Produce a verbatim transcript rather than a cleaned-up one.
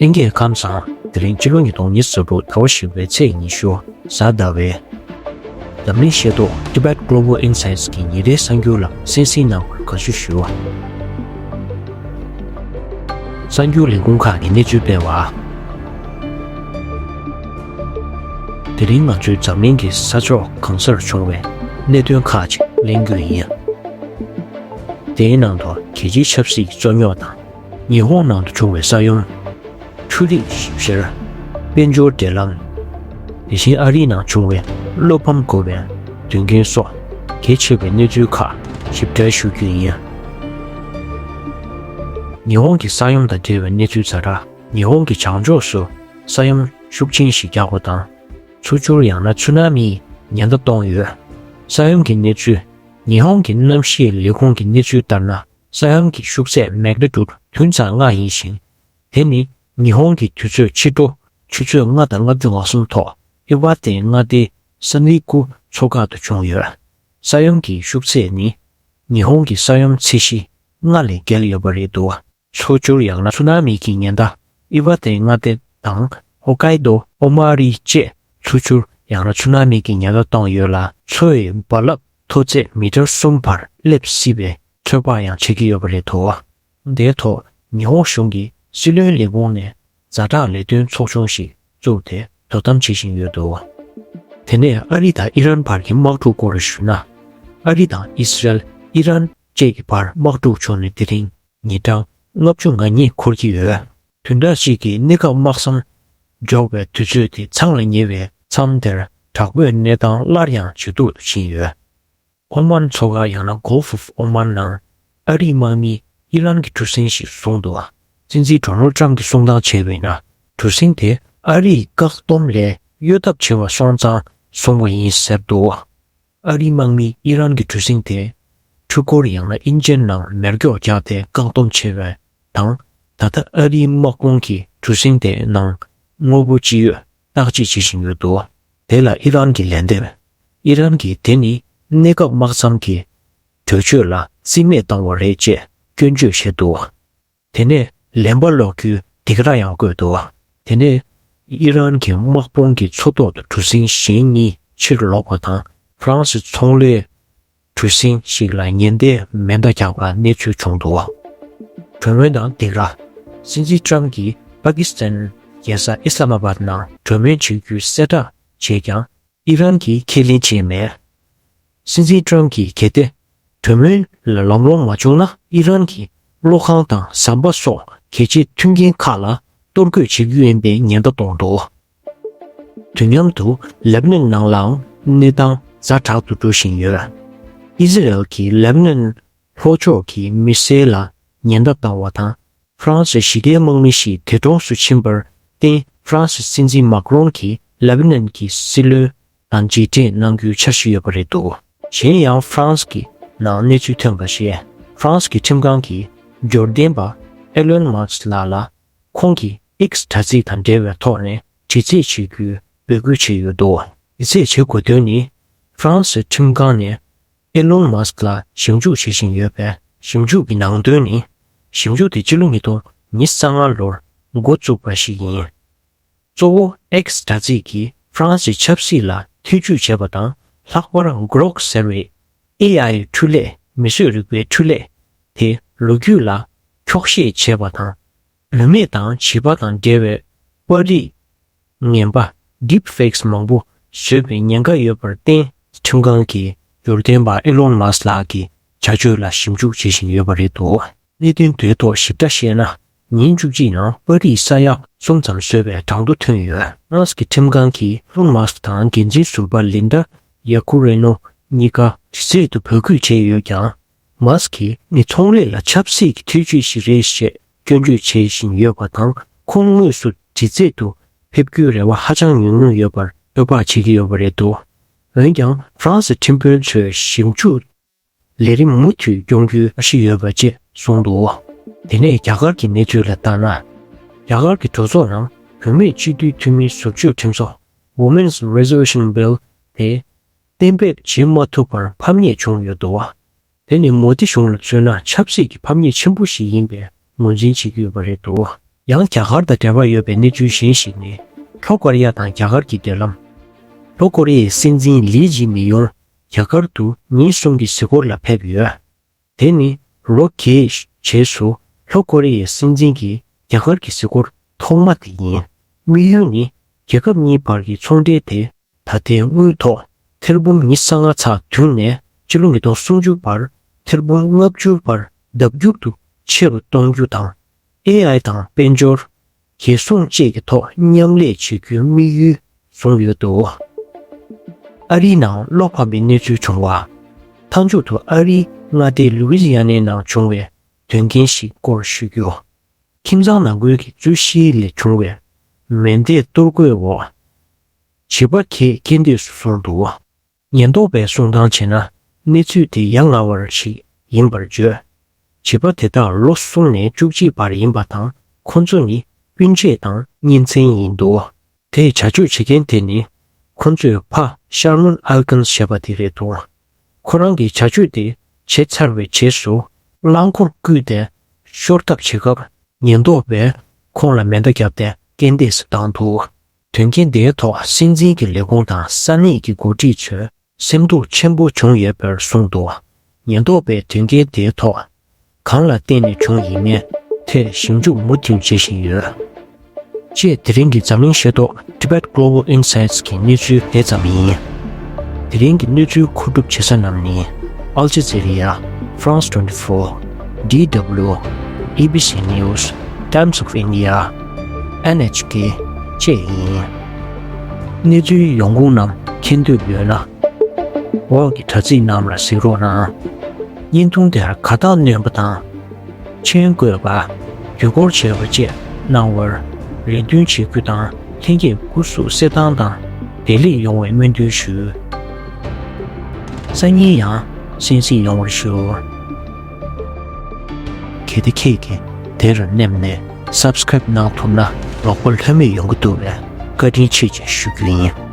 ལྷན་རྒྱས་ཁམས་བཟང་། དེ་རིང་ཕྱི་ལོ་ཉིས་སྟོང་ཉི་ཤུ་རྩ་དྲུག་ཟླ་བ་བཞི་པའི་ཚེས་ཉི་ཤུ། གཟའ་ཟླ་བའི་འཛམ་གླིང་ཤེས་རྟོགས་Tibet Global Insights གི་ཉིན་རེའི་གསར་འགྱུར་ལ་གསན་གཟིགས་གནང་བར་དགའ་བསུ་ཞུ། གསར་འགྱུར་ལས་ཁུངས་ཁག་གིས་གནས་ཚུལ་སྤེལ་བ། དེ་རིང་ང་ཚོས་འཛམ་གླིང་གི་ས་ཕྱོགས་གང་སར་བྱུང་བའི་གནད་དོན་ཁག་ཅིག་གླེང་རྒྱུ་ཡིན། དེའི་ནང་དུ་རྒྱལ་སྤྱིའི་ཆབ་སྲིད་ཀྱི་རྩོད་རྙོག་དང་། ཉི་ཧོང་ནང་དུ་བྱུང་བའི་ས་ཡོམ། ཆུ་རིགས་ཞིབ་བཤེར། དཔལ་འབྱོར་འབྲེལ་ལམ། དེ་བཞིན་ཨ་རིའི་ནང་བྱུང་བའི་བློ་ཕམ་དགོས་པའི་དོན་རྐྱེན་སོགས་གལ་ཆེ་བའི་གནས་ཚུལ་ཁག་ཞིབ་ཕྲ་ཞུ་རྒྱུ་ཡིན། ཉི་ཧོང་གི་ས་ཡོམ་དང་འབྲེལ་བའི་གནས་ཚུལ་ཛ་དྲག་ཉི་ཧོང་གི་བྱང་ཕྱོགས་སུ་ས་ཡོམ་ཤུགས་ཆེན་ཞིག་བརྒྱབ་པ་དང་། ཚུར་སྦྱོར་ཡང་ན་ཚུ་ན་མིའི་ཉེན་བརྡ་བཏང་ཡོད། ས་ཡོམ་གྱི་གནས་ཚུལ། ཉི་ཧོང་གི་གནམ་གཤིས་ལས་ཁུངས་ཀྱི་གནས་ཚུལ་ལྟར་ན། ས་ཡོམ་གྱི་ཤུགས་ཚད་མེག་ནི་ཊུཌ་བདུན་ཚེག་ལྔ་ཡིན་ཞིང་། དེ་ནི་ཉི་ཧོང་གི་དུས་ཚོད་ཕྱི་དྲོ་ཆུ་ཚོད་ལྔ་དང་ལྔ་བཅུ་ང་གསུམ་ཐོག་ཨི་ཝ་ཏེ་མངའ་སྡེའི་ས་ནི་ཀུ་མཚོ་ཁག་ཏུ་བྱུང་ཡོད། ས་ཡོམ་གྱི་ཤུགས་ཚད་ནི་ཉི་ཧོང་གི་ས་ཡོམ་ཚད་གཞི་ལྔ་ལས་བརྒལ་ཡོད་པ་རེད་འདུག། མཚོ་སྦྱོར་ཡང་ན་ཚུ་ན་མི་གི་ཉེན་བརྡ་ཨི་ཝ་ཏེ་མངའ་སྡེ་དང་ཧོ་ཀའི་ཏོ་ཨོ་མ་རི་བཅས། མཚོ་སྦྱོར་ཡང་ན་ཚུ་ན་མི་གི་ཉེན་བརྡ་བཏང་ཡོད་ལ། མཚོ་ཡི་རྦ་རླབས་མཐོ་ཚད་མི་ཊར་གསུམ་བར་སླེབས་སྲིད་པའི་ཚོད་དཔག་ཡང་བྱེད་ཀྱི་ཡོད་པ་རེད་འདུག། དེའི་ཐོག་ཉི་ཧོང་གཞུང་གི་སྲིད་བློན་ལས་ཁུངས་ནས་ཛ་དྲག་ལས་དོན་ཚོགས་ཆུང་ཞིག་བཙུགས་ཏེ་དོ་དམ་བྱེད་བཞིན་ཡོད་འདུག། དེ་ནས་ཨ་རི་དང་ཨི་རན་བར་གྱི་དམག་འཁྲུག་སྐོར་ཞུས་ན། ཨ་རི་དང་ཨི་སི་རལ། ཨི་རན་བཅས་ཀྱི་བར་དམག་འཁྲུག་བྱུང་ནས་དེ་རིང་ཉིན་གྲངས་ལྔ་བཅུ་ང་གཉིས་འཁོར་གྱི་ཡོད། བདུན་ཕྲག་གཅིག་གི་གནས་སྐབས་དམག་མཚམས་འཇོག་པའི་དུས་ཚོད་དེ་ཚང་ལ་ཉེ་བའི་མཚམས་དེར་དྲག་པོའི་གནས་སྟངས་སླར་ཡང་ཇེ་སྡུག་ཏུ་ཕྱིན་ཡོད། ཨོ་མན་མཚོ་ཁ་ཡང་ན་Gulf of Oman ནང་ཨ་རིའི་དམག་མིས་ཨི་རན་གྱི་གྲུ་གཟིངས་ཤིག་བཟུང་འདུག། སྲིད་འཛིན་ཌོ་ནལ་ཊམ་གྱིས་གསུང་སྟངས་བྱས་པ་ཡིན་ན། གྲུ་གཟིངས་དེ་ཨ་རིའི་བཀག་སྡོམ་ལས་གཡོལ་ཐབས་བྱས་པ་སོང་ཙང་བཟུང་བ་ཡིན་ཟེར་འདུག། ཨ་རིའི་དམག་མིས་ཨི་རན་གྱི་གྲུ་གཟིངས་དེ་འཕྲུལ་འཁོར་ཡང་ན་ཨིན་ཇིན་ནང་མེ་སྒྱོགས་བརྒྱབ་སྟེ་བཀག་སྡོམ་བྱས་པ་དང་། ད་ལྟ་ཨ་རིའི་དམག་དཔུང་གིས་གྲུ་གཟིངས་དེའི་ནང་དངོས་པོ་ཅི་ཡོད་བརྟག་དཔྱད་བྱེད་བཞིན་ཡོད་འདུག། དེ་ལ་ཨི་རན་གྱིས་ལན་འདེབས། ཨི་རན་གྱིས་དེ་ནི་གནས་སྐབས་དམག་མཚམས་ཀྱི་གྲོས་ཆོད་ལ་རྩིས་མེད་བཏང་བ་རེད་ཅེས་སྐྱོན་བརྗོད་བྱས་འདུག། དེ་ནས་ལན་པ་སློག་རྒྱུའི་སྡིགས་ར་ཡང་བཀོད་འདུག། དེ་ནས་ཨི་རན་གྱི་དམག་དཔུང་གི་མཚོ་ཐོག་ཏུ་གྲུ་གཟིངས་གཞན་གཉིས་ཕྱིར་ལོག་པ་དང་། ཧྥ་རན་སི་ཚོང་ལས་གྲུ་གཟིངས་ཤིག་ལ་ཉེན་བརྡའི་མེ་མདའ་རྒྱག་པ་གནས་ཚུལ་བྱུང་འདུག། གྲོས་མོལ་དང་སྡིགས་ར། སྲིད་འཛིན་ཊམ་གྱིས་པ་ཀི་སི་ཐན་རྒྱལ་ས་ཨི་སི་ལ་མ་བཱད་ནང་གྲོས་མོལ་བྱེད་རྒྱུའི་གསལ་བསྒྲགས་བྱས་ཀྱང་། ཨི་རན་གྱིས་ཁས་ལེན་བྱས་མེད། སྲིད་འཛིན་ཊམ་གྱིས་གལ་ཏེ་གྲོས་མོལ་ལ་ལམ་ལྷོང་མ་བྱུང་ན། ཨི་རན་གྱི་གློག་ཁང་དང་ཟམ་པ་སོགས་གལ་ཆེའི་མཐུན་རྐྱེན་ཁག་ལ་གཏོར་རྒོལ་བྱེད་རྒྱུ་ཡིན་པའི་ཉེན་བརྡ་བཏང་འདུག། དུས་མཉམ་དུ་ལེ་བྷ་ནན་ནང་ལའང་གནས་སྟངས་ཛ་དྲག་ཏུ་འགྲོ་བཞིན་ཡོད། ཨི་ཟི་རལ་གྱིས་ལེ་བྷ་ནན་ལྷོ་ཕྱོགས་ཀྱི་མི་སེར་ལ་ཉེན་བརྡ་བཏང་བ་དང་། ཧྥ་རན་སིའི་ཞི་བདེའི་དམག་མི་ཞིག་འདས་གྲོངས་སུ་ཕྱིན་པར་བརྟེན། ཧྥ་རན་སིའི་སྲིད་འཛིན་མཱ་ཀྲོན་གྱིས་ལེ་བྷ་ནན་གྱི་སྲིད་བློན་དང་མཇལ་འཕྲད་གནང་རྒྱུའི་འཆར་གཞི་ཡོད་པ་རེད་འདུག། གཞན་ཡང་ཧྥ་རན་སི་གི་ནང་གནས་ཚུལ་ཐོན་པར་བཤད། ཧྥ་རན་སི་གི་ཁྲིམས་ཁང་གིས་འབྱོར་ལྡན་པ་ཨེ་ལོན་མཱ་སི་ལགས་ལ་ཁོང་གི་ཨེག་སི་དྲ་ཚིགས་དང་འབྲེལ་བའི་ཐོག་ནས་དྲི་རྩད་བྱེད་རྒྱུའི་འབོད་སྐུལ་བྱས་ཡོད་འདུག། དྲི་རྩད་བྱེད་དགོས་དོན་ནི། ཧྥ་རན་སིའི་ཁྲིམས་ཁང་ནས་ཨེ་ལོན་མཱ་སི་ལ་ཞིབ་འཇུག་བྱེད་བཞིན་ཡོད་པས། ཞིབ་འཇུག་གི་ནང་དོན་ནི། ཞིབ་འཇུག་དེ་ཕྱི་ལོ་ཉིས་སྟོང་ཉི་ཤུ་རྩ་ལྔ་ལོར་འགོ་བཙུགས་པ་ཞིག་ཡིན། གཙོ་བོ་ཨེག་སི་དྲ་ཚིགས་ཀྱིས་ཧྥ་རན་སིའི་ཆབ་སྲིད་ལ་ཐེ་ཇུས་བྱས་པ་དང་། ལྷག་པར་Grok ཟེར་བའི་ཨེ་ཨའི་འཕྲུལ་ལས། མིས་བཟོས་རིག་པའི་འཕྲུལ་ལས་དེ་ལོ་རྒྱུས་ལ་འཁྱོག་བཤད་བྱས་པ་དང་། བུད་མེད་དང་བྱིས་པ་དང་འབྲེལ་བའི་པར་རིས་ངན་པ་Deepfakes མང་པོ་བཟོས་པའི་ཉེན་ཁ་ཡོད་པར་བརྟེན། ཁྲིམས་ཁང་གིས་འབྱོར་ལྡན་པ་ཨེ་ལོན་མཱ་སི་ལགས་ཀྱི་བྱ་སྤྱོད་ལ་ཞིབ་འཇུག་བྱེད་བཞིན་ཡོད་པ་རེད་འདུག། གནད་དོན་དེའི་ཐོག་ཞིབ་ཕྲ་བཤད་ན། ཉིན་བཅུ་གཅིག་ནང་པར་རིས་ས་ཡ་གསུམ་ཙམ་བཟོས་པའི་གྲངས་ཐོ་ཐོན་ཡོད། ཧྥ་རན་སི་གི་ཁྲིམས་ཁང་གིས་ཨེ་ལོན་མཱ་སི་དང་འགན་འཛིན་ཟུར་པ་ལིན་ཌ་ཡ་ཀུ་རེ་ནོ་གཉིས་ཀ་དྲི་རྩད་དུ་འབོད་སྐུལ་བྱས་ཡོད་ཀྱང་། མཱ་སི་ནི་ཚོང་ལས་ལ་ཆབ་སྲིད་ཀྱི་ཐེ་ཇུས་ཤིག་རེད་ཞེས་སྐྱོན་བརྗོད་བྱེད་བཞིན་ཡོད་པ་དང་། ཁོང་དངོས་སུ་དྲི་རྩད་དུ་ཕེབས་རྒྱུའི་རེ་བ་ཧ་ཅང་ཉུང་ཉུང་ཡོད་པར་ཚོད་དཔག་བྱེད་ཀྱི་ཡོད་པ་རེད་འདུག། འོན་ཀྱང་། ཧྥ་རན་སིའི་ཁྲིམས་དཔོན་ཚོས་ཞིབ་འཇུག་ལས་རིམ་མུ་མཐུད་སྐྱོང་རྒྱུའི་འཆར་གཞི་ཡོད་པ་བཅས་གསུངས་འདུག། དེ་ནས་རྒྱ་གར་གྱི་གནས་ཚུལ་ལ་བལྟས་ན། རྒྱ་གར་གྱི་གྲོས་ཚོགས་ནང་བུད་མེད་སྤྱི་འཐུས་འཐུས་མིའི་ཟུར་གཅོད་ཁྲིམས་སོགས་Women's Reservation Bill དེ་གཏན་འབེབས་བྱེད་མ་ཐུབ་པར་ཕམ་ཉེས་བྱུང་ཡོད་འདུག། དེ་ནི་མོ་དི་གཞུང་ལ་མཚོན་ན་ཆབ་སྲིད་ཀྱི་ཕམ་ཉེས་ཆེན་པོ་ཞིག་ཡིན་པའི་ངོས་འཛིན་བྱེད་ཀྱི་ཡོད་པ་རེད་འདུག། ཡང་རྒྱ་གར་དང་འབྲེལ་བ་ཡོད་པའི་གནས་ཚུལ་གཞན་ཞིག་ནི། ལྷོ་ཀོ་རི་ཡ་དང་རྒྱ་གར་གྱི་འབྲེལ་ལམ། ལྷོ་ཀོ་རི་ཡའི་སྲིད་འཛིན་ལི་ཇི་མི་ཡོང་རྒྱ་གར་དུ་ཉིན་གསུམ་གྱི་གཟིགས་སྐོར་ལ་ཕེབས་ཡོད། དེ་ནི་ལོ་འགའི་རྗེས་སུ་ལྷོ་ཀོ་རི་ཡའི་སྲིད་འཛིན་གྱི་རྒྱ་གར་གྱི་གཟིགས་སྐོར་ཐོག་མ་དེ་ཡིན། དམིགས་ཡུལ་ནི་རྒྱལ་ཁབ་གཉིས་བར་གྱི་ཚོང་འབྲེལ་དེ་ད་ལྟའི་དངུལ་ཐོག་ཐེར་འབུམ་ཉི་ཤུ་རྩ་ལྔ་ཚགས་བསྡུས་ནས་ཕྱི་ལོ་ཉིས་སྟོང་སུམ་ཅུ་བར་ཐེར་འབུམ་ལྔ་བཅུ་བར་ལྡབ་འགྱུར་དུ་ཆེ་རུ་གཏོང་རྒྱུ་དང་། ཨེ་ཨའི་དང་དཔལ་འབྱོར། རྒྱལ་སྲུང་བཅས་ཀྱི་ཐོག་མཉམ་ལས་བྱེད་རྒྱུའི་དམིགས་ཡུལ་བཟུང་ཡོད་འདུག། ཨ་རིའི་ནང་བློ་ཕམ་པའི་གནས་ཚུལ་བྱུང་བ། མཐའ་མཇུག་ཏུ་ཨ་རིའི་མངའ་སྡེ་ལུའི་ཛི་ཡ་ནའི་ནང་བྱུང་བའི་དོན་རྐྱེན་ཞིག་སྐོར་ཞུ་རྒྱུ། ཁྱིམ་ཚང་ནང་ཁུལ་གྱི་རྩོད་གཞིའི་ལས་བྱུང་བའི་མེ་མདས་གཏོར་རྒོལ་འོག་བྱིས་པ་ཁྱེད་རྐྱེན་འདས་སུ་སོང་འདུག། ཉེན་རྟོག་པས་གསུང་སྟངས་བྱས་ན། གནས་ཚུལ་དེ་ཡ་ང་བ་ཞིག་ཡིན་པར་བརྗོད། བྱིས་པ་དེ་དག་ལོ་གསུམ་ནས་བཅུ་གཅིག་བར་ཡིན་པ་དང་། ཁོ་ཚོ་ནི་སྤུན་མཆེད་དང་གཉེན་ཚན་ཡིན་འདུག། དེས་བྱ་སྤྱོད་བྱེད་མཁན་དེ་ནི། ཁོ་ཚོས་ཕ་ཤར་མོན་ཨལ་ཀན་ཞེས་པ་དེ་རེད་འདུག། ཁོ་རང་གིས་བྱ་སྤྱོད་དེ་བྱས་ཚར་བའི་རྗེས་སུ། རླངས་འཁོར་བརྐུས་ཏེ་ཤོར་ཐབས་བྱེད་སྐབས། ཉེན་རྟོག་པས་ཁོང་ལ་མེ་མདའ་བརྒྱབ་སྟེ་རྐྱེན་འདས་སུ་བཏང་འདུག། དོན་རྐྱེན་དེའི་ཐོག་སྲིད་འཛིན་གྱི་ལས་ཁུངས་དང་ས་གནས་ཀྱི་འགོ་ཁྲིད་ཚོས་སེམས་སྡུག་ཆེན་པོ་བྱུང་ཡོད་པར་གསུངས་འདུག། ཉེན་རྟོག་པས་དོན་རྐྱེན་དེའི་ཐོག་གང་ལ་བརྟེན་ནས་བྱུང་ཡིན་མིན་ཐད་ཞིབ་འཇུག་མུ་མཐུད་བྱེད་བཞིན་ཡོད། ཅེས་དེ་རིང་གི་འཛམ་གླིང་ཤེས་རྟོགས་Tibet Global Insights གི་གནས་ཚུལ་དེ་ཙམ་ཡིན། དེ་རིང་གི་གནས་ཚུལ་མཁོ་སྒྲུབ་བྱེད་ས་རྣམས་ནི། Al Jazeera, France twenty-four, D W, A B C News, Times of India, N H K བཅས་ཡིན། གནས་ཚུལ་ཡོང་ཁུངས་རྣམས་མཁྱེན་འདོད་ཡོད་ན། འོག་གི་དྲ་ཚིགས་རྣམས་ལ་གཟིགས་རོགས་གནང་། བརྙན་ཐུང་དེར་དགའ་རྟགས་སྣོན་པ་དང་། མཆན་འགོད་པ། བརྒྱུད་སྐུར་བྱས་པ་བཅས་གནང་བར་རེ་འདུན་བྱེད་རྒྱུ་དང་། ལྷན་རྒྱས་སྐུ་གཟུགས་གསལ་ཐང་དང་བདེ་ལེགས་ཡོང་བའི་སྨོན་འདུན་ཞུ། སང་ཉིན་ཡང་གསན་གཟིགས་ཡོང་བར་ཞུ། གལ་ཏེ་ཁྱེད་ཀྱིས་དེར་མནན་ནས་Subscribe གནང་ཐུབ་ན་རོགས་པ་ལྷོད་མེད་ཡོང་གི་འདུག་པས་བཀའ་དྲིན་ཆེ་ཞེས་ཞུ་རྒྱུ་ཡིན།